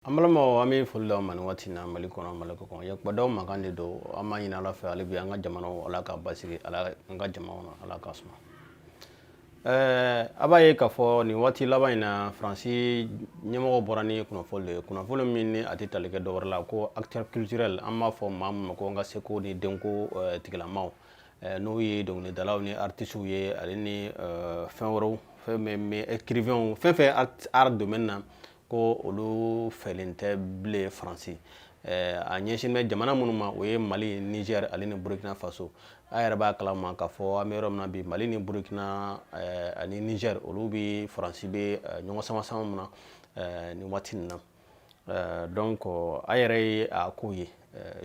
An balimaw, an bɛ foli d'aw ma nin waati in na, Mali kɔnɔ, Mali kɔ kan. Yakuba mankan de don. An b'a ɲini Ala fɛ hali bi, an ka jamanaw, Ala ka basigi, Ala an ka jamanaw na, Ala ka suma. A b'a ye k'a fɔ nin waati laban in na, Faransi ɲɛmɔgɔ bɔra ni kunnafoni de ye, kunnafoni min ni a tɛ tali kɛ dɔwɛrɛ la ko acteur culturel. An b'a fɔ maa min ma ko an ka seko ni denko tigilamaw, n'o ye dɔnkilidalaw ni artistes ye, ale ni fɛn wɛrɛw, fɛn min bɛ écrivain, fɛn fɛn art domaine na, ko olu fɛlen tɛ bilen Faransi. A ɲɛsin bɛ jamana minnu ma, o ye Mali, Niger ale ni Burkina Faso. A yɛrɛ b'a kalama k'a fɔ an bɛ yɔrɔ min na bi, Mali ni Burkina ani Niger, olu bɛ Faransi bɛ ɲɔgɔn sama sama min na nin waati nin na. Donc a yɛrɛ ye a ko ye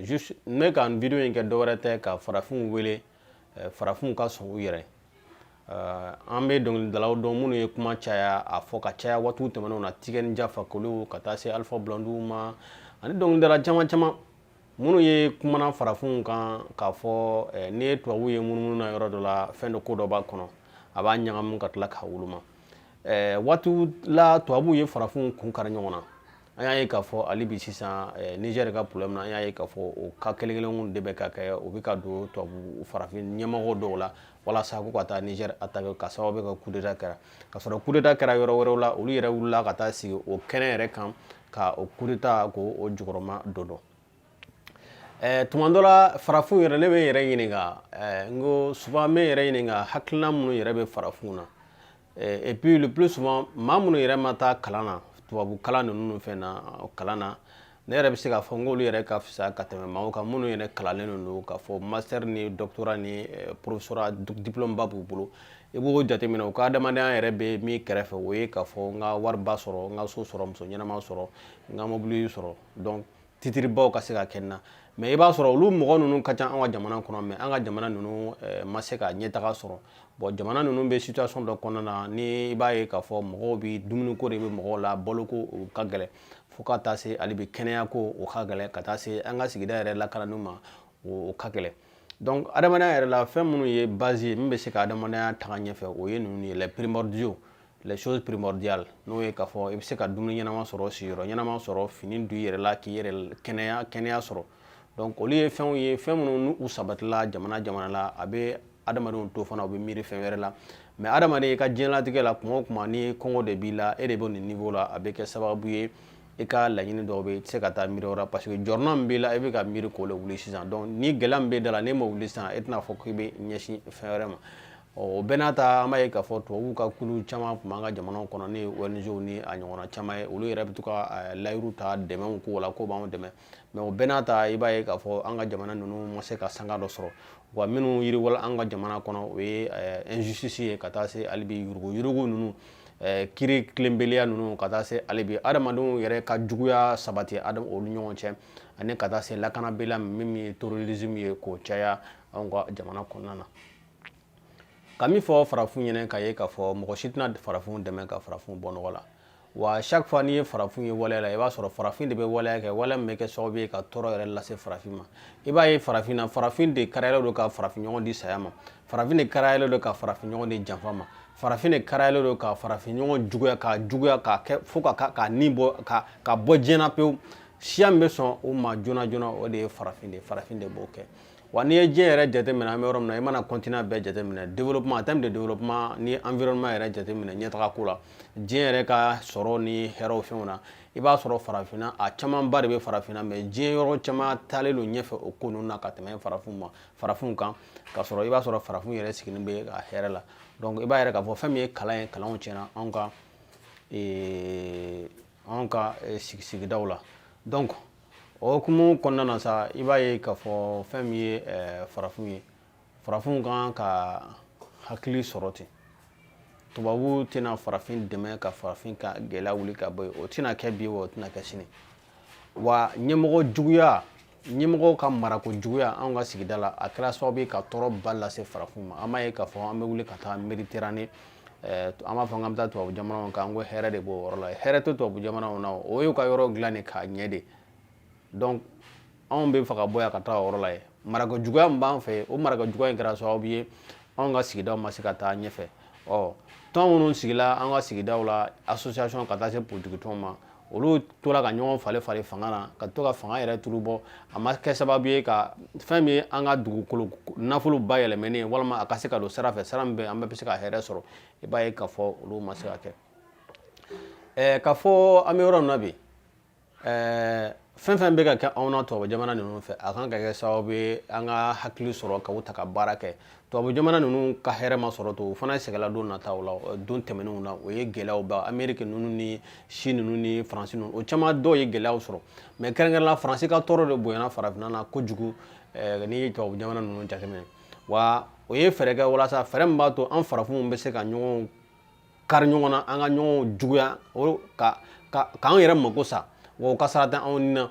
juste, ne ka vidéo in kɛ dɔwɛrɛ tɛ ka farafinw wele, farafinw ka sɔn u yɛrɛ. An bɛ dɔnkilidalaw dɔn minnu ye kuma caya, a fɔ ka caya waatiw tɛmɛnenw na, Tiken Jah Fakoly ka taa se Alpha Blondy ma, ani dɔnkilidala caman caman minnu ye kumana farafinw kan k'a fɔ n'i ye tubabu ye munumunu na yɔrɔ dɔ la, fɛn dɔ ko dɔ b'a kɔnɔ, a b'a ɲagamu ka tila k'a woloma. Waatiw la, tubabuw ye farafinw kun kari ɲɔgɔn na. An y'a ye k'a fɔ hali bi sisan, Niger ka problème na, an y'a ye k'a fɔ o ka kelen kelenw de bɛ ka kɛ, o bɛ ka don tubabu farafin ɲɛmɔgɔ dɔw la walasa ko ka taa Niger attaquer, ka sababu kɛ coup d'état kɛra, ka sɔrɔ coup d'état kɛra yɔrɔ wɛrɛw la. Olu yɛrɛ wulila ka taa sigi o kɛnɛ yɛrɛ kan ka o coup d'état k'o o jukɔrɔma don dɔn. Tuma dɔ la, farafinw yɛrɛ, ne bɛ n yɛrɛ ɲininka, n ko souvent n bɛ n yɛrɛ ɲininka hakilina minnu yɛrɛ bɛ farafinw na. Et puis le plus souvent, maa minnu yɛrɛ ma taa kalan na, tubabu kalan ninnu fɛn na, kalan na, ne yɛrɛ bɛ se k'a fɔ n k'olu yɛrɛ ka fisa ka tɛmɛ maaw kan minnu yɛrɛ kalannen don k'a fɔ master ni doctorat ni professorat, diplôme ba b'u bolo. I b'o jateminɛ, u ka adamadenya yɛrɛ bɛ min kɛrɛfɛ, o ye k'a fɔ n ka wariba sɔrɔ, n ka so sɔrɔ, muso ɲɛnama sɔrɔ, n ka mobili sɔrɔ, donc titre baw ka se ka kɛ n na. Mais i b'a sɔrɔ olu mɔgɔ ninnu ka ca an ka jamana kɔnɔ, mais an ka jamana ninnu ma se ka ɲɛtaga sɔrɔ. Bon, jamana ninnu bɛ situation dɔ kɔnɔna na ni i b'a ye k'a fɔ mɔgɔw bi dumuniko de bɛ mɔgɔw la, baloko o ka gɛlɛn, fo ka taa se hali bi kɛnɛyako o ka gɛlɛn, ka taa se an ka sigida yɛrɛ lakanani ma, o ka gɛlɛn. Donc adamadenya yɛrɛ la, fɛn minnu ye base ye min bɛ se ka adamadenya taga ɲɛfɛ, o ye ninnu ye, les primordiaux, les choses primordiales, n'o ye k'a fɔ i bɛ se ka dumuni ɲɛnama sɔrɔ, sigiyɔrɔ ɲɛnama sɔrɔ, fini don i yɛrɛ la, k'i yɛrɛ kɛnɛya, kɛnɛya sɔrɔ. Donc olu ye fɛnw ye, fɛn minnu n'u sabatila jamana jamana la, a bɛ adamadenw to fana u bɛ miiri fɛn wɛrɛ la. Mais adamaden i ka diɲɛlatigɛ la, kuma o kuma ni kɔngɔ de b'i la, e de bɛ nin niveau la, a bɛ kɛ sababu ye i ka laɲini dɔw bɛ yen, i tɛ se ka taa miiri o la, parce que jɔrɔna min b'i la, e bɛ ka miiri k'o de wuli sisan. Donc ni gɛlɛya min bɛ da la, n'e m'o wuli sisan, e tɛna fɔ k'i bɛ ɲɛsin fɛn wɛrɛ ma. O bɛɛ n'a ta, an b'a ye k'a fɔ tubabuw ka kulu caman tun b'an ka jamanaw kɔnɔ, ni ONG ni a ɲɔgɔnna caman ye. Olu yɛrɛ bɛ to ka layiru ta dɛmɛw ko la ko b'anw dɛmɛ, mais o bɛɛ n'a ta, i b'a ye k'a fɔ an ka jamana ninnu ma se ka sanga dɔ sɔrɔ. Wa minnu yiriwala an ka jamana kɔnɔ, o ye injustice ye, ka taa se hali bi yurugu yurugu ninnu, kiiri tilenbeliya ninnu, ka taa se hali bi adamadenw yɛrɛ ka juguya sabati olu ɲɔgɔn cɛ, ani ka taa se lakanabaliya min ye terrorisme ye k'o caya anw ka jamana kɔnɔna na. Ka min fɔ farafin ɲɛnɛ, ka ye k'a fɔ mɔgɔ si tɛna farafinw dɛmɛ ka farafinw bɔ nɔgɔ la. Wa chaque fois n'i ye farafin ye waleya la, i b'a sɔrɔ farafin de bɛ waleya kɛ, waleya min bɛ kɛ sababu ye ka tɔɔrɔ yɛrɛ lase farafin ma. I b'a ye farafin na, farafin de kariyalen don ka farafin ɲɔgɔn di saya ma, farafin de kariyalen don ka farafin ɲɔgɔn di janfa ma, farafin de kariyalen don ka farafin ɲɔgɔn juguya, ka juguya ka kɛ fo ka ni bɔ ka bɔ diɲɛ na pewu. Siya min bɛ sɔn o ma joona joona, o de ye farafin de ye, farafin de b'o kɛ. Wa n'i ye diɲɛ yɛrɛ jateminɛ, an bɛ yɔrɔ min na, i mana continent bɛɛ jateminɛ, développement, en terme de développement ni environnement yɛrɛ jateminɛ, ɲɛtaga ko la, diɲɛ yɛrɛ ka sɔrɔ ni hɛrɛw fɛnw na, i b'a sɔrɔ farafinna a camanba de bɛ farafinna. Mais diɲɛ yɔrɔ caman taalen don ɲɛfɛ o ko ninnu na ka tɛmɛ farafinw ma, farafinw kan, ka sɔrɔ i b'a sɔrɔ farafin yɛrɛ sigilen bɛ a hɛrɛ la. Donc i b'a yɛrɛ k'a fɔ fɛn min ye kalan ye, kalanw tiɲɛna anw ka sigidaw la. Donc o hukumu kɔnɔna na sa, i b'a ye k'a fɔ fɛn min ye farafin ye, farafinw kan ka hakili sɔrɔ ten. Tubabu tɛna farafin dɛmɛ ka farafin ka gɛlɛya wuli ka bɔ yen. O tɛna kɛ bi, wa o tɛna kɛ sini. Wa ɲɛmɔgɔ juguya, ɲɛmɔgɔ ka marako juguya anw ka sigida la, a kɛra sababu ye ka tɔɔrɔ ba lase farafin ma. An b'a ye k'a fɔ an bɛ wuli ka taa Méditerranée, an b'a fɔ k'an bɛ taa tubabu jamanaw kan, ko hɛrɛ de b'o yɔrɔ la. Hɛrɛ tɛ tubabu jamanaw na, o y'u ka yɔrɔ dilan de k'a ɲɛ de. Donc anw bɛ fɛ ka bɔ yan ka taa o yɔrɔ la yen. Marako juguya min b'an fɛ, o marako juguya in kɛra sababu ye anw ka sigidaw ma se ka taa ɲɛfɛ. Ɔ, tɔn minnu sigila an ka sigidaw la, association ka taa se politique tɔnw ma, Olu tora ka ɲɔgɔn falen falen fanga na, ka to ka fanga yɛrɛ turu bɔ. A ma kɛ sababu ye ka fɛn min ye an ka dugukolo nafolo bayɛlɛmɛni ye, walima a ka se ka don sira fɛ, sira min bɛ an bɛɛ bɛ se ka hɛrɛ sɔrɔ. I b'a ye k'a fɔ olu ma se ka kɛ. K'a fɔ an bɛ yɔrɔ min na bi, fɛn fɛn bɛ ka kɛ anw na tubabu jamana ninnu fɛ, a kan ka kɛ sababu ye an ka hakili sɔrɔ ka u ta ka baara kɛ. Tubabu jamana ninnu ka hɛrɛ ma sɔrɔ to, u fana sɛgɛnla don nataw la, don tɛmɛnenw na. O ye gɛlɛyaw ba Ameriki ninnu ni Chine ninnu ni Faransi ninnu, o caman dɔw ye gɛlɛyaw sɔrɔ. Mais kɛrɛnkɛrɛnla, Faransi ka tɔɔrɔ de bonyana farafinna na kojugu n'i ye tubabu jamana ninnu jateminɛ. Wa o ye fɛɛrɛ kɛ walasa fɛɛrɛ min b'a to an farafinw bɛ se ka ɲɔgɔn kari ɲɔgɔn na, an ka ɲɔgɔn juguya, ka k'an yɛrɛ mako sa, wa o ka sara tɛ anw ni na.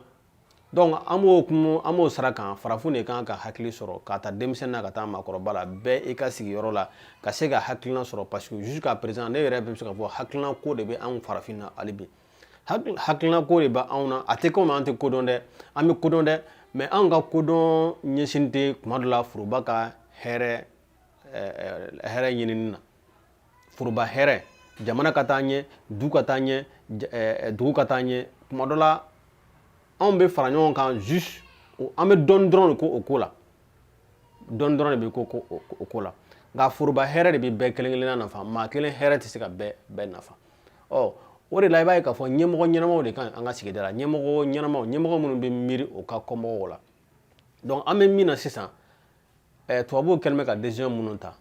Donc an b'o kun, an b'o sira kan. Farafin de kan ka hakili sɔrɔ, k'a ta denmisɛnnin na ka taa maakɔrɔba la, bɛɛ i ka sigiyɔrɔ la, ka se ka hakilina sɔrɔ, parce que jusqu'à présent, ne yɛrɛ bɛ se ka fɔ hakilina ko de bɛ anw farafin na hali bi. Hakilina ko de bɛ anw na. A tɛ komi an tɛ kodɔn dɛ, an bɛ kodɔn dɛ, mais anw ka kodɔn ɲɛsin tɛ kuma dɔ la foroba ka hɛrɛ hɛrɛ ɲinini na, foroba hɛrɛ, jamana ka taa ɲɛ, du ka taa ɲɛ, dugu ka taa ɲɛ. Kuma dɔ la, anw bɛ fara ɲɔgɔn kan juste, an bɛ dɔɔni dɔrɔn de ko o ko la, dɔɔni dɔrɔn de bɛ ko o ko la. Nka foroba hɛrɛ de bɛ bɛɛ kelen kelenna nafa, maa kelen hɛrɛ tɛ se ka bɛɛ bɛɛ nafa. Ɔ, o de la, i b'a ye k'a fɔ ɲɛmɔgɔ ɲɛnamaw de kan an ka sigida la, ɲɛmɔgɔ ɲɛnamaw, ɲɛmɔgɔ minnu bɛ miiri o ka kɔmɔgɔw la. Donc an bɛ min na sisan, tubabuw kɛlen bɛ ka décision minnu ta,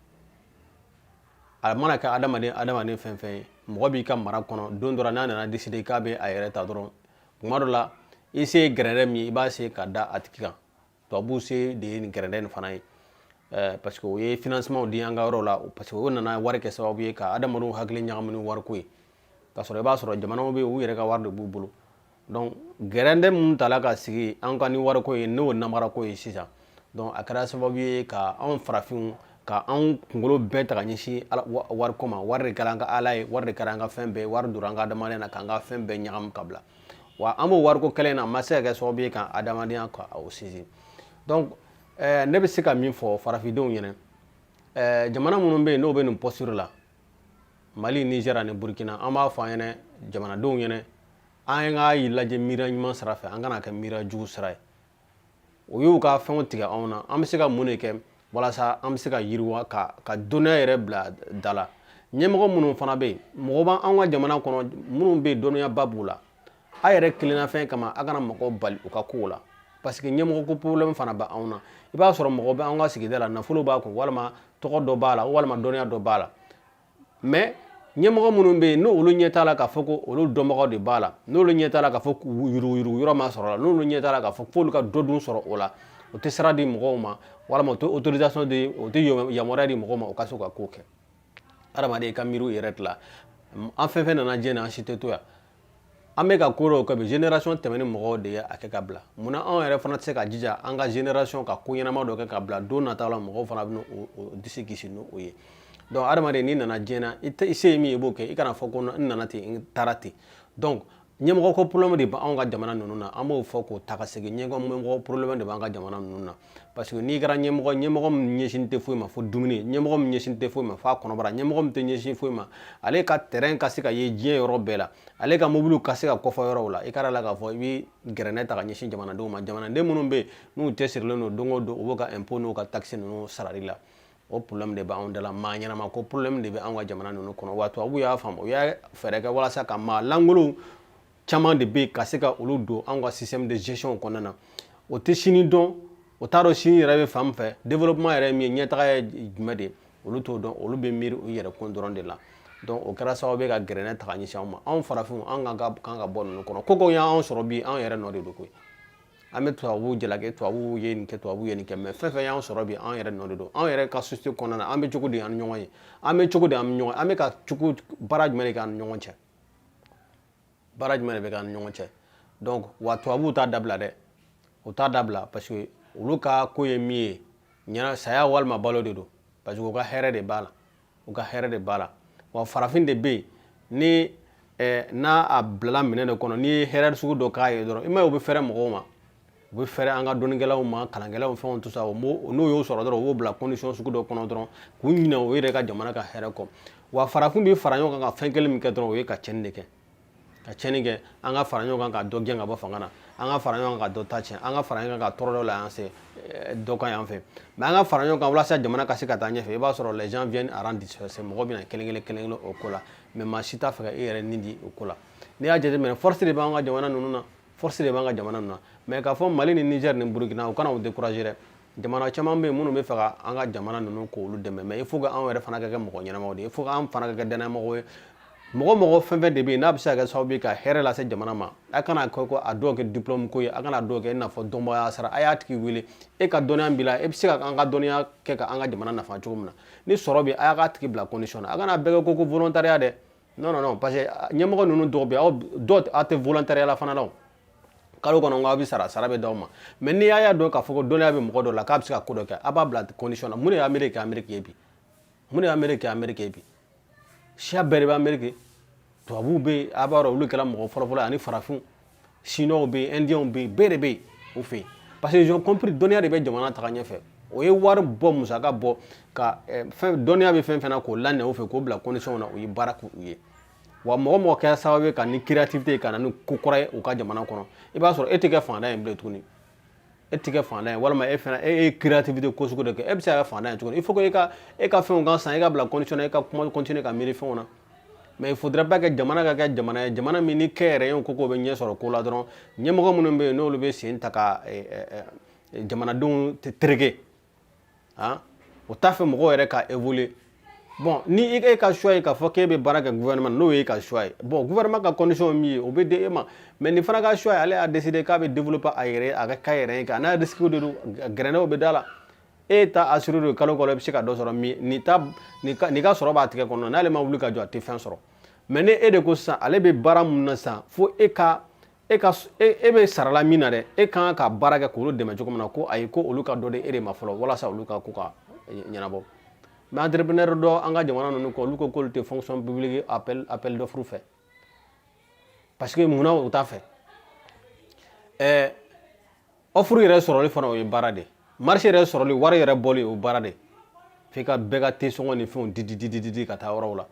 a mana kɛ adamaden adamaden fɛn fɛn ye, mɔgɔ b'i ka mara kɔnɔ, don dɔ la n'a nana décider k'a bɛ a yɛrɛ ta dɔrɔn, kuma dɔ la i se ye gɛrɛndɛ min ye, i b'a se ka da a tigi kan. Tubabuw se de ye nin gɛrɛndɛ nin fana ye, parce que o ye financement di an ka yɔrɔ la, parce que o nana wari kɛ sababu ye ka adamadenw hakili ɲagami ni wariko ye, k'a sɔrɔ i b'a sɔrɔ jamanaw bɛ yen, u yɛrɛ ka wari de b'u bolo. Donc gɛrɛndɛ minnu tala ka sigi an ka ni wariko ye, n'o namarako ye sisan, donc a kɛra sababu ye ka anw farafinw ka anw kunkolo bɛɛ ta ka ɲɛsin wariko ma. Wari de kɛra an ka ala ye, wari de kɛra an ka fɛn bɛɛ, wari donna an ka adamadenya na k'an ka fɛn bɛɛ ɲagami ka bila. Wa an b'o wariko kɛlɛ in na, a ma se ka kɛ sababu ye ka adamadenya ka o sinsin. Donc ne bɛ se ka min fɔ farafindenw ɲɛna, jamana minnu bɛ yen n'o bɛ nin posture la, Mali, Niger ani Burkina, an b'a fɔ an ɲɛna, jamanadenw ɲɛna, an k'a lajɛ miiriya ɲuman sira fɛ, an kana kɛ miiriya jugu sira ye. O y'u ka fɛnw tigɛ anw na, an bɛ se ka mun de kɛ walasa an bɛ se ka yiriwa, ka dɔnniya yɛrɛ bila da la? Ɲɛmɔgɔ minnu fana bɛ yen, mɔgɔ b'an ka jamana kɔnɔ minnu bɛ yen, dɔnniyaba b'u la, a yɛrɛ kelenna fɛn kama, a kana mɔgɔw bali u ka kow la, parce que ɲɛmɔgɔ ko problème fana bɛ anw na. I b'a sɔrɔ mɔgɔ bɛ anw ka sigida la, nafolo b'a kun, walima tɔgɔ dɔ b'a la, walima dɔnniya dɔ b'a la, mais ɲɛmɔgɔ minnu bɛ yen, n'olu ɲɛ t'a la k'a fɔ ko olu dɔnbagaw de b'a la, n'olu ɲɛ t'a la k'a fɔ yuruguyurugu yɔrɔ ma sɔrɔ la, n'olu ɲɛ t'a la k'a fɔ f'olu ka dɔ dun sɔrɔ o la, o tɛ sira di mɔgɔw ma, walima o tɛ autorisation di, o tɛ yamaruya di mɔgɔw ma o ka se ka ko kɛ. Adamaden, i ka miiri i yɛrɛ la. An fɛn fɛn nana diɲɛ na, an si tɛ to yan. An bɛ ka ko dɔw kɛ bi, génération tɛmɛnen mɔgɔw de ye a kɛ ka bila. Munna anw yɛrɛ fana tɛ se ka jija, an ka génération ka ko ɲɛnama dɔ kɛ ka bila, don nataw la mɔgɔw fana bɛ o disi gosi n'o ye? Donc adamaden, n'i nana diɲɛ na, i se ye min ye, i b'o kɛ. I kana fɔ ko n nana ten, n taara ten. Donc ɲɛmɔgɔ ko problème de bɛ anw ka jamana ninnu na. An b'o fɔ k'o ta ka segin, ɲɛmɔgɔ problème de b'an ka jamana ninnu na, parce que n'i kɛra ɲɛmɔgɔ, ɲɛmɔgɔ min ɲɛsin tɛ foyi ma fo dumuni, ɲɛmɔgɔ min ɲɛsin tɛ foyi ma f'a kɔnɔbara, ɲɛmɔgɔ min tɛ ɲɛsin foyi ma, ale ka terrain ka se ka ye diɲɛ yɔrɔ bɛɛ la, ale ka mobili ka se ka kɔfɛ yɔrɔw la, i ka la k'a fɔ i bɛ gɛrɛnɛ ta ka ɲɛsin jamanadenw ma, jamanaden minnu bɛ yen n'u cɛsirilen don, don o don u b'u ka impôt n'u ka taxe ninnu sarali la. O problème de b'anw da la. Maa ɲɛnama ko problème de bɛ anw ka jamana ninnu kɔnɔ. Wa tubabuw y'a faamu, u y'a fɛɛrɛ kɛ walasa ka maa lankolonw caman de bɛ yen, ka se ka olu don anw ka système de gestion kɔnɔna na. O tɛ sini dɔn, o t'a dɔn sini yɛrɛ bɛ fan min fɛ, développement yɛrɛ ye min ye, ɲɛtaga ye jumɛn de ye, olu t'o dɔn. Olu bɛ miiri u yɛrɛ kun dɔrɔn de la. Donc o kɛra sababu ye ka gɛrɛnɛ ta ka ɲɛsin anw ma. Anw farafinw, an ka kan ka bɔ ninnu kɔnɔ. Ko ko y'anw sɔrɔ bi, anw yɛrɛ nɔ de don koyi. An bɛ tubabuw jalaki, tubabuw ye nin kɛ, tubabuw ye nin kɛ, mais fɛn fɛn y'an sɔrɔ bi, an yɛrɛ nɔ de don. Anw yɛrɛ ka société kɔnɔna na, an bɛ cogo di an ni ɲɔgɔn ye? An bɛ cogo di an ni ɲɔgɔn ye? An bɛ ka cogo baara jumɛn de kɛ an ni ɲɔgɔn cɛ? Baara jumɛn de bɛ kɛ an ni ɲɔgɔn cɛ? Donc wa tubabuw t'a dabila dɛ, u t'a dabila, parce que olu ka ko ye min ye, ɲɛna saya walima balo de don, parce que u ka hɛrɛ de b'a la, u ka hɛrɛ de b'a la. Wa farafin de bɛ yen ni n'a a bilala minɛn de kɔnɔ, n'i ye hɛrɛ sugu dɔ k'a ye dɔrɔn, i m'a ye, u bɛ fɛrɛ mɔgɔw ma, u bɛ fɛrɛ an ka dɔnnikɛlaw ma, kalankɛlaw, fɛnw, tout ça. N'o y'o sɔrɔ dɔrɔn, u b'o bila condition sugu dɔ kɔnɔ dɔrɔn k'u ɲinɛ o yɛrɛ ka jamana ka hɛrɛ kɔ. Wa farafin bɛ fara ɲɔgɔn kan ka fɛn kelen min kɛ dɔrɔn, o ye ka tiɲɛni de kɛ. Ka tiɲɛni kɛ, an ka fara ɲɔgɔn kan ka dɔ gɛn ka bɔ fanga na, an ka fara ɲɔgɔn kan ka dɔ ta tiɲɛ, an ka fara ɲɔgɔn kan ka tɔɔrɔ dɔ la yan se dɔ kan yan fɛ. Mais an ka fara ɲɔgɔn kan walasa jamana ka se ka taa ɲɛfɛ, i b'a sɔrɔ les gens viennent à rang dispersé. Mɔgɔ bɛna kelen kelen kelen kelen o ko la, mais maa si t'a fɛ ka e yɛrɛ nin di o ko la. N'i y'a jateminɛ, force de b'an ka jamana ninnu na, force de b'an ka jamana ninnu na. Mais k'a fɔ Mali ni Niger ni Burukina, u kana u décourager dɛ. Jamana caman bɛ yen minnu bɛ fɛ ka an ka jamana ninnu k'olu dɛmɛ, mais il faut que anw yɛrɛ fana ka kɛ mɔgɔ ɲɛnamaw de ye. Il faut que an fana ka kɛ danayamɔgɔw ye. Mɔgɔ mɔgɔ fɛn fɛn de bɛ yen n'a bɛ se ka kɛ sababu ye ka hɛrɛ lase jamana ma, a kana kɛ ko a dɔw kɛ diplôme ko ye, a kana dɔw kɛ i n'a fɔ dɔnbagaya sara. A y'a tigi wele, e ka dɔnniya b'i la, e bɛ se ka an ka dɔnniya kɛ ka an ka jamana nafa cogo min na. Ni sɔrɔ bɛ, a y'a k'a tigi bila condition na. A kana bɛɛ kɛ ko volontariat dɛ. Non, non, non, parce que ɲɛmɔgɔ ninnu dɔw bɛ yen, aw dɔw aw tɛ volontariat la fana la. O kalo kɔnɔ ko aw bɛ sara, sara bɛ d'aw ma. Mais n'i y'a dɔn k'a fɔ ko dɔnniya bɛ mɔgɔ dɔ la, k'a bɛ se ka ko dɔ kɛ, a b'a bila condition na. Mun de ye Amérique kɛ Amérique ye bi? Mun de ye Amérique kɛ Amérique ye bi? Siya bɛɛ de bɛ Amérique. Tubabuw bɛ yen, a b'a dɔn olu kɛra mɔgɔ fɔlɔfɔlɔ, ani farafinw, chinois bɛ yen, indiens bɛ yen, bɛɛ de bɛ yen u fɛ yen, parce que ils ont compris dɔnniya de bɛ jamana taga ɲɛfɛ. O ye wari bɔ, musaka bɔ ka fɛn dɔnniya bɛ fɛn fɛn na k'o lanɛ u fɛ, k'o bila condition na. U ye baara k'u ye wa. Mɔgɔ mɔgɔ kɛra sababu ye ka ni créativité ye, ka na ni ko kura ye u ka jamana kɔnɔ, i b'a sɔrɔ e tɛ kɛ fantan ye bilen tuguni. E tɛ kɛ fantan ye, walima e fana e ye créativité ko sugu dɔ kɛ, e bɛ se ka kɛ fantan ye cogo. Il faut que e ka fɛnw ka san, e ka bila condition na, e ka kuma continuer ka miiri fɛnw na. Mais il faudrait pas que jamana ka kɛ jamana ye, jamana min ni kɛ yɛrɛ ye ko k'o bɛ ɲɛ sɔrɔ ko la dɔrɔn. Ɲɛmɔgɔ minnu bɛ yen, n'olu bɛ sen ta ka jamanadenw tereke, han, o t'a fɛ mɔgɔw yɛrɛ ka évoluer. Bon, ni e ka choix ye k'a fɔ k'e bɛ baara kɛ gouvernement, n'o ye ka choix ye, bon, gouvernement ka condition ye min ye, o bɛ di e ma. Mais nin fana ka choix ye, ale y'a décidé k'a bɛ développer a yɛrɛ, a ka k'a yɛrɛ ye, n'a risque de don, gɛrɛnɛw bɛ da la. E ta assuré don, kalo kalo i bɛ se ka dɔ sɔrɔ min nin ta nin ka sɔrɔ b'a tigɛ kɔnɔ. N'ale ma wuli ka jɔ, a tɛ fɛn sɔrɔ. Mais ni e de ko sisan, ale bɛ baara mun na sisan, fo e ka e bɛ sarala min na dɛ, e kan ka baara kɛ k'olu dɛmɛ cogo min na, ko ayi, ko olu ka dɔ di e de ma fɔlɔ walasa olu ka ko ka ɲɛnabɔ. Mais entrepreneur dɔ an ka jamana ninnu kɔ, olu ko k'olu tɛ fonction publique appel d'offre fɛ. Parce que munna u t'a fɛ? Offre yɛrɛ sɔrɔli fana, o ye baara de ye. Marché yɛrɛ sɔrɔli, wari yɛrɛ bɔli, o ye baara de ye. F'i ka bɛɛ ka tesɔngɔ ni fɛnw di di di di di ka taa yɔrɔw la.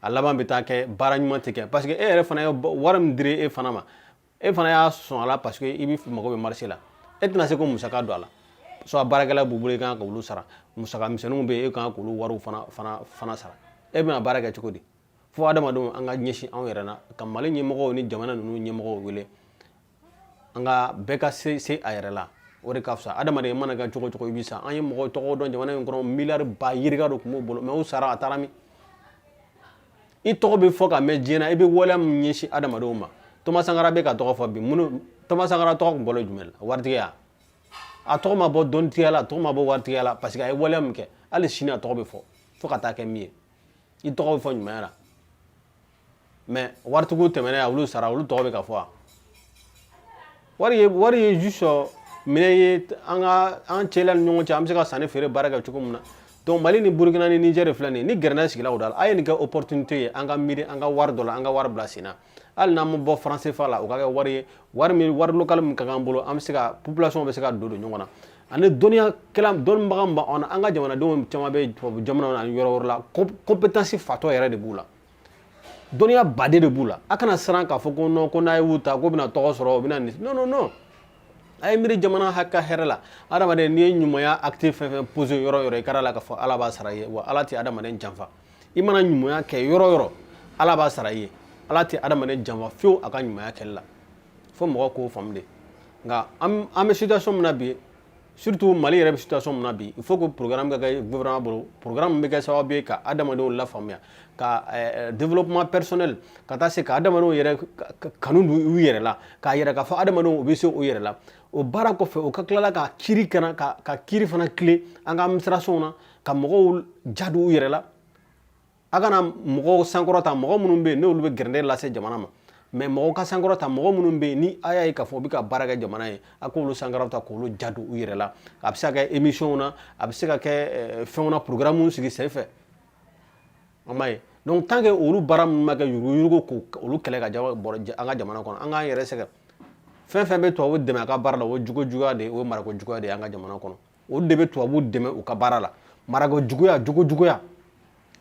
A laban bɛ taa kɛ baara ɲuman tɛ kɛ, parce que e yɛrɛ fana ye wari min dira e fana ma, e fana y'a sɔn a la, parce que i bɛ mago bɛ marché la. E tɛna se ko musaka don a la, soit baarakɛla b'u bolo, i kan k'olu sara, musaka misɛnninw bɛ yen, e kan k'olu wariw fana sara. E bɛna baara kɛ cogo di? Fo adamadenw an ka ɲɛsin anw yɛrɛ la, ka Mali ɲɛmɔgɔw ni jamana ninnu ɲɛmɔgɔw wele, an ka bɛɛ ka se se a yɛrɛ la, o de ka fisa. Adamaden mana kɛ cogo cogo, i bɛ sa. An ye mɔgɔ tɔgɔ dɔn jamana in kɔnɔ, miliyari ba yirika dɔ tun b'u bolo, mais u sara, a taara min? I tɔgɔ bɛ fɔ ka mɛn diɲɛ na, i bɛ waleya min ɲɛsin adamadenw ma. Thomas Sankara bɛ ka tɔgɔ fɔ bi, minnu Thomas Sankara tɔgɔ tun bɔlen jumɛn la? Waritigiya. A tɔgɔ ma bɔ dɔnnitigiya la, a tɔgɔ ma bɔ waritigiya la, parce que a ye waleya min kɛ, hali sini a tɔgɔ bɛ fɔ fo ka taa kɛ min ye. I tɔgɔ bɛ fɔ ɲumanya la. Mais waritigiw tɛmɛnen, a olu sara, olu tɔgɔ bɛ ka fɔ wa? Wari ye juste minɛn ye an ka an cɛla ni ɲɔgɔn cɛ, an bɛ se ka sanni feere, baara kɛ cogo min na. Donc Mali ni Burukina ni Niger filɛ nin ye, ni gɛrɛnɛ sigila o da la, a ye nin kɛ opportunité ye, an ka miiri an ka wari dɔ la, an ka wari bila sen na. Hali n'an ma bɔ franc CFA la, o ka kɛ wari ye, wari min, wari local min ka k'an bolo, an bɛ se ka population bɛ se ka don ɲɔgɔn na. Ani dɔnniyakɛla, dɔnnibaga min b'anw na, an ka jamanadenw caman bɛ tubabu jamanaw na ani yɔrɔ wɛrɛ la, compétence fatɔ yɛrɛ de b'u la, dɔnniya baden de b'u la. A kana siran k'a fɔ ko non, ko n'a y'u ta k'u bɛna tɔgɔ sɔrɔ, u bɛna nin. Non, non, non, a ye miiri jamana ka hɛrɛ la. Adamaden, n'i ye ɲumanya acte fɛn fɛn posé yɔrɔ yɔrɔ, i kɛra la k'a fɔ Ala b'a sara i ye. Wa Ala tɛ adamaden janfa. I mana ɲumanya kɛ yɔrɔ yɔrɔ, Ala b'a sara i ye. Ala tɛ adamaden janfa fiyewu a ka ɲumanya kɛli la. Fo mɔgɔw k'o faamu de. Nka an bɛ situation min na bi, surtout Mali yɛrɛ bɛ situation min na bi, il faut que programme ka kɛ gouvernement bolo, programme min bɛ kɛ sababu ye ka adamadenw lafaamuya, ka développement personnel, ka taa se ka adamadenw yɛrɛ kanu don u yɛrɛ la, k'a yɛrɛ k'a fɔ adamadenw u bɛ se u yɛrɛ la. O baara kɔfɛ, o ka tilala ka kiiri kana ka kiiri fana tilen an ka administration na, ka mɔgɔw ja don u yɛrɛ la. A kana mɔgɔw sankɔrɔta, mɔgɔ minnu bɛ yen n'olu bɛ gɛrɛndɛ lase jamana ma, mais mɔgɔw ka sankɔrɔta, mɔgɔ minnu bɛ yen ni a y'a ye k'a fɔ u bɛ ka baara kɛ jamana ye, a k'olu sankɔrɔta, k'olu ja don u yɛrɛ la. A bɛ se ka kɛ émission na, a bɛ se ka kɛ fɛnw na, programme sigi sen fɛ, an b'a ye. Donc tant que olu baara minnu ma kɛ yuruguyurugu, k'olu kɛlɛ ka bɔ an ka jamana kɔnɔ, an k'an yɛrɛ sɛgɛn. Fɛn fɛn bɛ tubabu dɛmɛ a ka baara la, o ye jogo juguya de ye, o ye marako juguya de ye an ka jamana kɔnɔ. Olu de bɛ tubabu dɛmɛ u ka baara la, marako juguya, jogo juguya.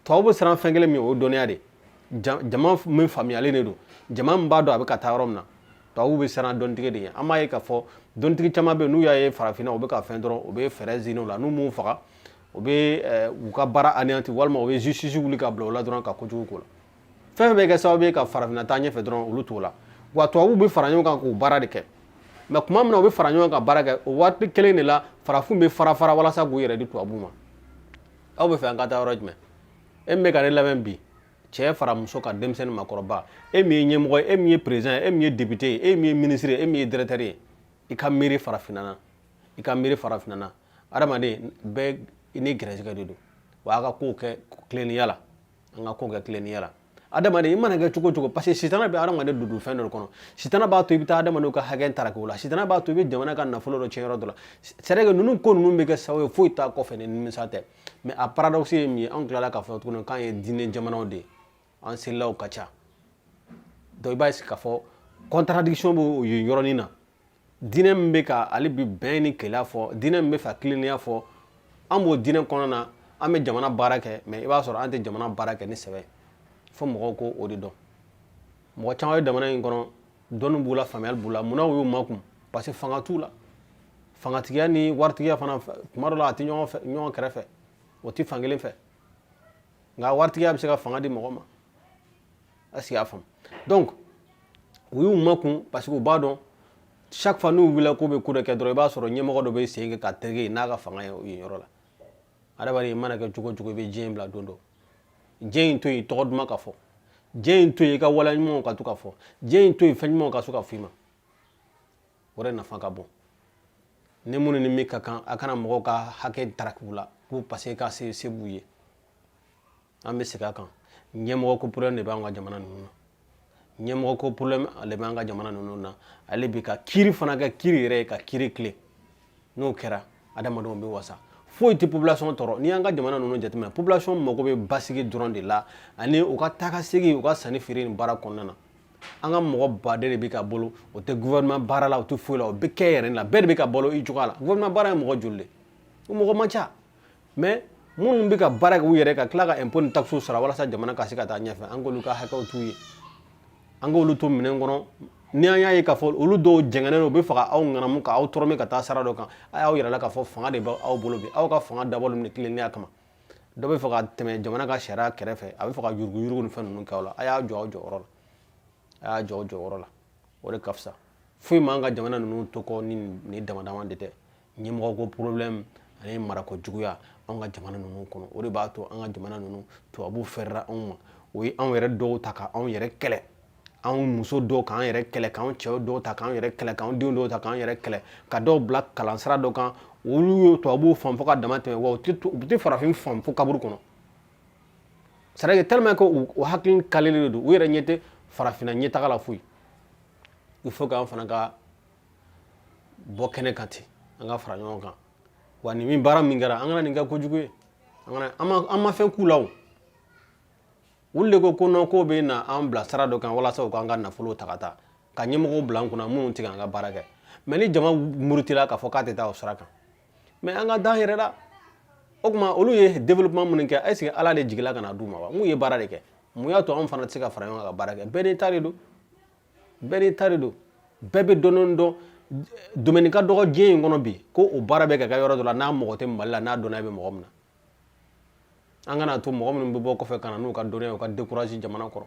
Tubabu bɛ siran fɛn kelen min, o ye dɔnniya de ye. Jama min faamuyalen de don, jama min b'a dɔn a bɛ ka taa yɔrɔ min na. Tubabuw bɛ siran dɔnnitigi de ɲɛ. An b'a ye k'a fɔ dɔnnitigi caman bɛ yen, n'u y'a ye farafinna u bɛ ka fɛn dɔrɔn, u bɛ fɛɛrɛ ɲini u la. N'u m'u faga, u bɛ u ka baara anéanti, walima u bɛ justice wuli ka bila u la dɔrɔn, ka kojugu k'u la. Fɛn fɛn bɛ kɛ sababu ye ka farafinna taa ɲɛfɛ dɔrɔn, olu t'o la. Wa tubabuw bɛ fara ɲɔgɔn kan k'o baara de kɛ. Mais tuma min na u bɛ fara ɲɔgɔn kan baara kɛ, o waati kelen de la farafin bɛ fara fara walasa k'u yɛrɛ di tubabuw ma. Aw bɛ fɛ an ka taa yɔrɔ jumɛn? E min bɛ ka ne lamɛn bi, cɛ fara muso ka, denmisɛnnin, makɔrɔba, e min ye ɲɛmɔgɔ ye, e min ye président ye, e min ye député ye, e min ye ministre ye, e min ye directeur ye, i ka miiri farafinna na, i ka miiri farafinna na. Adamaden bɛɛ ni gɛrɛsɛgɛ de don. Wa a ka kow kɛ tilennenya la, an ka kow kɛ tilennenya la. Adamaden, i mana kɛ cogo o cogo, parce que sitana bɛ adamaden don fɛn dɔ kɔnɔ. Sitana b'a to i bɛ taa adamadenw ka hakɛ ta k'o la. Sitana b'a to i bɛ jamana ka nafolo dɔ tiɲɛ yɔrɔ dɔ la. C'est vrai que ninnu ko ninnu bɛ kɛ sababu ye, foyi t'a kɔfɛ ni nimisa tɛ. Mais a paradoxe ye min ye, anw tilala k'a fɔ tuguni k'an ye diinɛ jamanaw de ye, an selilaw ka ca. Donc i b'a ye k'a fɔ contradiction b'o yen yɔrɔnin na. Diinɛ min bɛ ka hali bi bɛn ni kelenya fɔ, diinɛ min bɛ fɛ tilennenya fɔ, an b'o diinɛ kɔnɔna na, an bɛ jamana baara kɛ. Mais i b'a sɔrɔ an tɛ jamana baara kɛ ni sɛbɛ. Fo mɔgɔw ko o de dɔn. Mɔgɔ caman bɛ jamana in kɔnɔ, dɔnni b'u la, faamuyali b'u la. Munna u y'u makun? Parce que fanga t'u la. Fangatigiya ni waritigiya fana, tuma dɔ la, a tɛ ɲɔgɔn fɛ, ɲɔgɔn kɛrɛfɛ, o tɛ fankelen fɛ. Nka waritigiya bɛ se ka fanga di mɔgɔ ma. Est ce que y'a faamu? Donc u y'u makun parce que u b'a dɔn, chaque fois n'u wulila k'u bɛ ko dɔ kɛ dɔrɔn, i b'a sɔrɔ ɲɛmɔgɔ dɔ bɛ sen kɛ ka tereke n'a ka fanga ye yen yɔrɔ la. Adamaden, i mana kɛ cogo o cogo, i bɛ diɲɛ in bila don dɔ. Diɲɛ in to yen, tɔgɔ duman ka fɔ. Diɲɛ in to yen, i ka waleya ɲumanw ka to ka fɔ. Diɲɛ in to yen, fɛn ɲumanw ka so ka fɔ i ma. O de nafa ka bon. Ni minnu ni min ka kan, a kana mɔgɔw ka hakɛ taraki u la ko parce que ka se se b'u ye. An bɛ segin a kan, ɲɛmɔgɔ ko problème de b'an ka jamana ninnu na. Ɲɛmɔgɔ ko problème de b'an ka jamana ninnu na. Ale bi ka kiiri fana kɛ kiiri yɛrɛ ye, ka kiiri tilen. N'o kɛra, adamadenw bɛ wasa. Foyi tɛ population tɔɔrɔ. N'i y'an ka jamana ninnu jateminɛ, population mago bɛ basigi dɔrɔn de la, ani u ka taa ka segin, u ka sanni feere ni baara kɔnɔna na. An ka mɔgɔ baden de bɛ ka bolo, o tɛ gouvernement baara la, o tɛ foyi la, o bɛ kɛ yɛrɛ la. Bɛɛ de bɛ ka balo i cogoya la. Gouvernement baara ye mɔgɔ joli de? O mɔgɔ man ca. Mais minnu bɛ ka baara kɛ u yɛrɛ, ka tila ka impôt ni taxe sara walasa jamana ka se ka taa ɲɛfɛ, an k'olu ka hakɛw t'u ye, an k'olu to minɛn kɔnɔ. Ni an y'a ye k'a fɔ olu dɔw jɛngɛnnen don, u bɛ fɛ ka aw ŋanamu, ka aw tɔrɔmɛ ka taa sira dɔ kan, a y'aw yɛrɛ la k'a fɔ fanga de bɛ aw bolo bi. Aw ka fanga dabɔlen don tilennenya kama. Dɔ bɛ fɛ ka tɛmɛ jamana ka sariya kɛrɛfɛ, a bɛ fɛ ka yuruguyurugu ni fɛn ninnu kɛ aw la, a y'a jɔ aw jɔyɔrɔ la, a y'a jɔ aw jɔyɔrɔ la. O de ka fisa. Foyi m'an ka jamana ninnu to kɔ ni nin dama dama de tɛ. Ɲɛmɔgɔ ko problème ani marako juguya anw ka jamana ninnu kɔnɔ, o de b'a to an ka jamana ninnu, tubabuw fɛrɛla anw ma. O ye anw yɛrɛ dɔw ta ka anw yɛrɛ kɛlɛ, anw muso dɔw k'an yɛrɛ kɛlɛ, k'anw cɛw dɔw ta k'an yɛrɛ kɛlɛ, k'anw denw dɔw ta k'an yɛrɛ kɛlɛ, ka dɔw bila kalansira dɔ kan. Olu ye tubabuw fan fo ka dama tɛmɛ, wa u tɛ farafin fan fo kaburu kɔnɔ. C'est à dire que tellement que u hakili kalelen de don, u yɛrɛ ɲɛ tɛ farafinna ɲɛtaga la foyi. Il faut que an fana ka bɔ kɛnɛ kan ten, an ka fara ɲɔgɔn kan. Wa nin min baara min kɛra, an kana nin kɛ kojugu ye. An kana an ma fɛn k'u la. O olu de ko ko non, k'o bɛ na an bila sira dɔ kan walasa u k'an ka nafolo ta ka taa ka ɲɛmɔgɔw bila an kunna minnu tɛ k'an ka baara kɛ. Mais ni jama murutila k'a fɔ k'a tɛ taa o sira kan, mais an ka dan yɛrɛ la. O tuma, olu ye développement minnu kɛ, est ce que Ala de jigila ka na d'u ma wa? Mun ye baara de kɛ? Mun y'a to anw fana tɛ se ka fara ɲɔgɔn kan ka baara kɛ? Bɛɛ n'i ta de don, bɛɛ n'i ta de don. Bɛɛ bɛ dɔɔnin dɔn. Domaine ka dɔgɔ diɲɛ in kɔnɔ bi ko o baara bɛ ka kɛ yɔrɔ dɔ la, n'a mɔgɔ tɛ Mali la, n'a dɔnniya bɛ mɔgɔ min na. An kana to mɔgɔ minnu bɛ bɔ kɔfɛ ka na n'u ka dɔnniya, u ka découragé jamana kɔrɔ.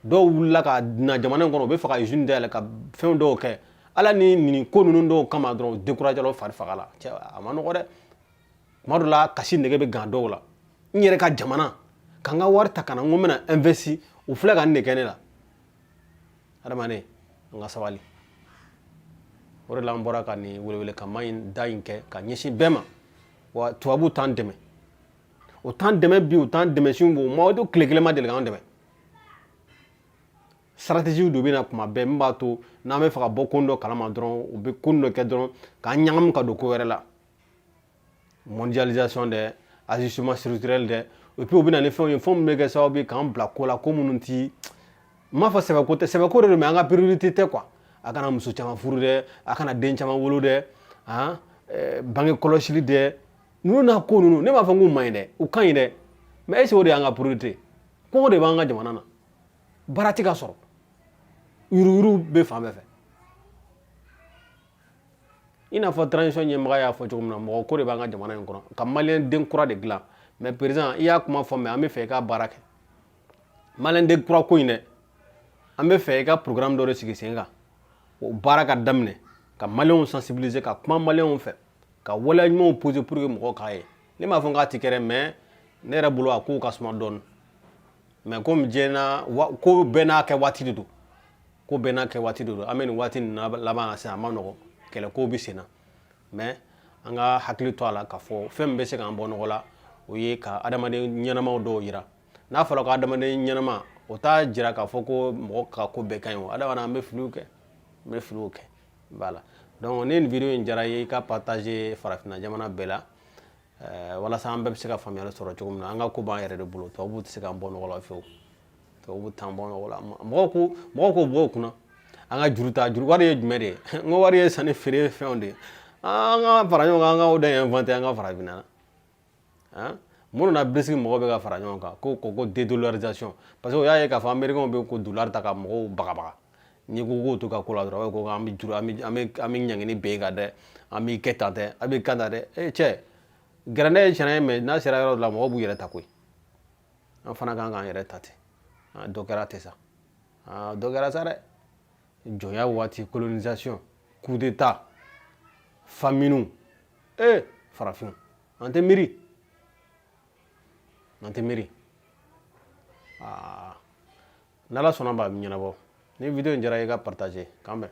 Dɔw wulila ka na jamana in kɔnɔ, u bɛ fɛ ka usine dayɛlɛ, ka fɛn dɔw kɛ. Ala ni nin ko ninnu dɔw kama dɔrɔn, u découragé la, u fari faga la. Cɛ, a ma nɔgɔ dɛ. Tuma dɔ la, kasi nege bɛ gan dɔw la. N yɛrɛ ka jamana ka n ka wari ta ka na, n ko n bɛna investi, u filɛ ka nin de kɛ ne la. Adamaden, an ka sabali. O de la an bɔra ka nin welewelekanma in da in kɛ ka ɲɛsin bɛɛ ma. Wa tubabuw t'an dɛmɛ, o t'an dɛmɛ bi, u t'an dɛmɛ sini. U ma o tile kelen ma deli k'an dɛmɛ. Stratégie dɔ bɛ na kuma bɛɛ min b'a to n'an bɛ fɛ ka bɔ ko dɔ kalama dɔrɔn, u bɛ ko dɔ kɛ dɔrɔn k'an ɲagami ka don ko wɛrɛ la. Mondialisation dɛ, ajustement structurel dɛ, et puis u bɛ na ni fɛnw ye, fɛn min bɛ kɛ sababu ye k'an bila ko la, ko minnu ti, n m'a fɔ sɛbɛko tɛ, sɛbɛko de don, mais an ka priorité tɛ quoi. A kana muso caman furu dɛ, a kana den caman wolo dɛ, han, bange kɔlɔsili dɛ, ninnu n'a ko ninnu. Ne m'a fɔ k'u man ɲi dɛ, u ka ɲi dɛ, mais est ce que o de y'an ka priorité? Kɔngɔ de b'an ka jamana na. Baara tɛ ka sɔrɔ, yuruguyurugu bɛ fan bɛɛ fɛ. I n'a fɔ transition ɲɛmaga y'a fɔ cogo min na, mɔgɔ ko de b'an ka jamana in kɔnɔ ka maliyɛn den kura de dilan. Mais président, i y'a kuma fɔ, mais an bɛ fɛ i ka baara kɛ maliyɛn den kura ko in dɛ. An bɛ fɛ i ka programme dɔ de sigi sen kan, o baara ka daminɛ, ka maliyɛnw sensibiliser, ka kuma maliyɛnw fɛ, ka waleya ɲumanw poser pour que mɔgɔw k'a ye. Ne m'a fɔ k'a ti kɛ dɛ, mais ne yɛrɛ bolo, a kow ka suma dɔɔni. Mais komi diɲɛ na ko bɛɛ n'a kɛ waati de don, ko bɛɛ n'a kɛ waati de don. An bɛ nin waati nin laban na sisan, a ma nɔgɔn, kɛlɛkow bɛ sen na. Mais an ka hakili to a la k'a fɔ fɛn min bɛ se k'an bɔ nɔgɔ la, o ye ka adamaden ɲɛnamaw dɔw yira. N'a fɔra ko adamaden ɲɛnama, o t'a jira k'a fɔ ko mɔgɔ ka ko bɛɛ ka ɲi o. Adamaden, an bɛ filiw kɛ, an bɛ filiw kɛ. Voilà, donc ni nin vidéo in diyara i ye, i ka partager farafinna jamana bɛɛ la, walasa an bɛɛ bɛ se ka faamuyali sɔrɔ cogo min na. An ka ko b'an yɛrɛ de bolo. Tubabuw tɛ se k'an bɔ nɔgɔ la fiyewu, tubabuw t'an bɔ nɔgɔ la. Mɔgɔw k'o bɔ u kunna. An ka juru ta, juru wari ye jumɛn de ye? N ko wari ye sanni feere fɛnw de ye. An ka fara ɲɔgɔn kan, an ka o de inventer an ka farafinna na. Minnu na BRICS mɔgɔw bɛ ka fara ɲɔgɔn kan ko dédollarisation, parce que o y'a ye k'a fɔ américains bɛ ko dollar ta ka mɔgɔw bagabaga. N'i ko k'o to ka ko la dɔrɔn, ko an bɛ juru, an bɛ ɲangini ben kan dɛ, an b'i kɛ tan tɛ, an b'i kan tan dɛ. E cɛ, gɛrɛndɛ ye tiɲɛ ye, mais n'a sera yɔrɔ dɔ la, mɔgɔw b'u yɛrɛ ta koyi. An fana kan k'an yɛrɛ ta ten. Dɔ kɛra ten sa, dɔ kɛra sa dɛ. Jɔnya waati, colonisation, coup d'état, famine, e farafinw, an tɛ miiri, an tɛ miiri. Aa, n'Ala sɔnna, b'a ɲɛnabɔ. Ni vidéo in diyara, i ka partager. K'an bɛn.